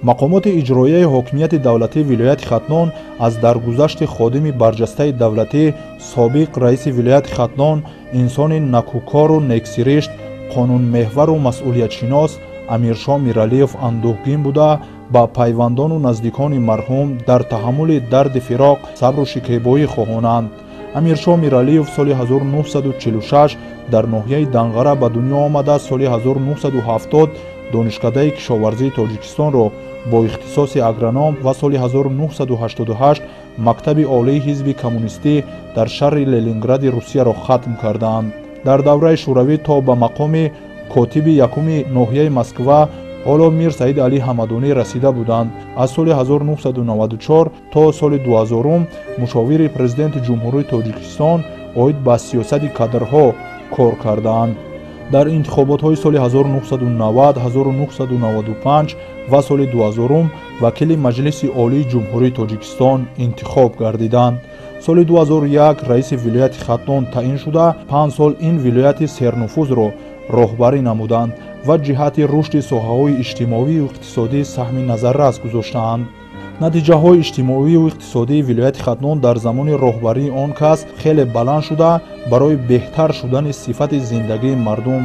Мақомоти иҷроияи ҳокимияти давлатии вилояти Хатлон аз даргузашти ходими барҷастаи давлатӣ, собиқ раиси вилояти Хатлон, инсони накӯкору нексиришт, қонунмеҳвару масъулиятшинос Амиршоҳ Миралиев андӯҳгин буда, ба пайвандону наздикони марҳум дар таҳаммули дарди фироқ сабру шикебоӣ хоҳонанд. Амиршоҳ Миралиев соли 1946 дар ноҳияи Данғара ба дунё омада, соли 1970 Донишкадаи кишоварзии Тоҷикистонро бо ихтисоси агроном ва соли 1988 Мактаби олии ҳизби коммунистӣ дар шаҳри Ленингради Русияро хатм кардаанд. Дар давраи Шӯравӣ то ба мақоми котиби якуми ноҳияи Москва, ҳоло Мир Саид Алӣ Ҳамадонӣ, расида буданд. Аз соли 1994 то соли 2000 мушовири президенти Ҷумҳурии Тоҷикистон оид ба сиёсати кадрҳо кор кардаанд. Дар интихоботҳои соли 1990, 1995 ва соли 2000 вакили Маҷлиси Олии Ҷумҳурии Тоҷикистон интихоб гардиданд. Соли 2001 раиси вилояти Хатлон таъин шуда, 5 сол ин вилояти сернуфузро роҳбарӣ намуданд ва ҷиҳати рушди соҳаҳои иҷтимоию иқтисодӣ саҳми назаррас гузоштаанд. Натиҷаҳои иҷтимоию иқтисодии вилояти Хатлон дар замони роҳбарии он кас хеле баланд шуда, барои беҳтар шудани сифати зиндагии мардум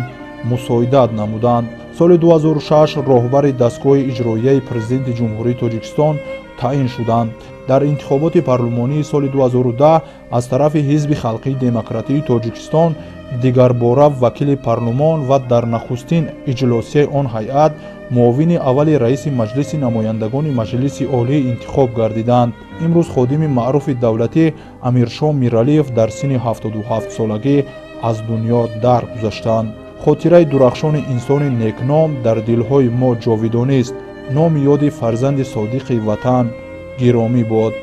мусоидат намуданд. Соли 2006 роҳбари дастгоҳи иҷроияи Президенти Ҷумҳурии Тоҷикистон таъин шуданд. Дар интихоботи парлумонии соли 2010 аз тарафи Ҳизби халқии демократии Тоҷикистон дигарбора вакили парлумон ва дар нахустин иҷлосияи он ҳайат муовини аввали раиси Маҷлиси намояндагони Маҷлиси Олӣ интихоб гардиданд. Имрӯз ходими маъруфи давлатӣ Амиршоҳ Миралиев дар синни 77-солагӣ аз дунё даргузаштанд. Хотираи дурахшони инсони некном дар дилҳои мо ҷовидонист. Номи ёди фарзанди содиқи ватан гиромӣ бод.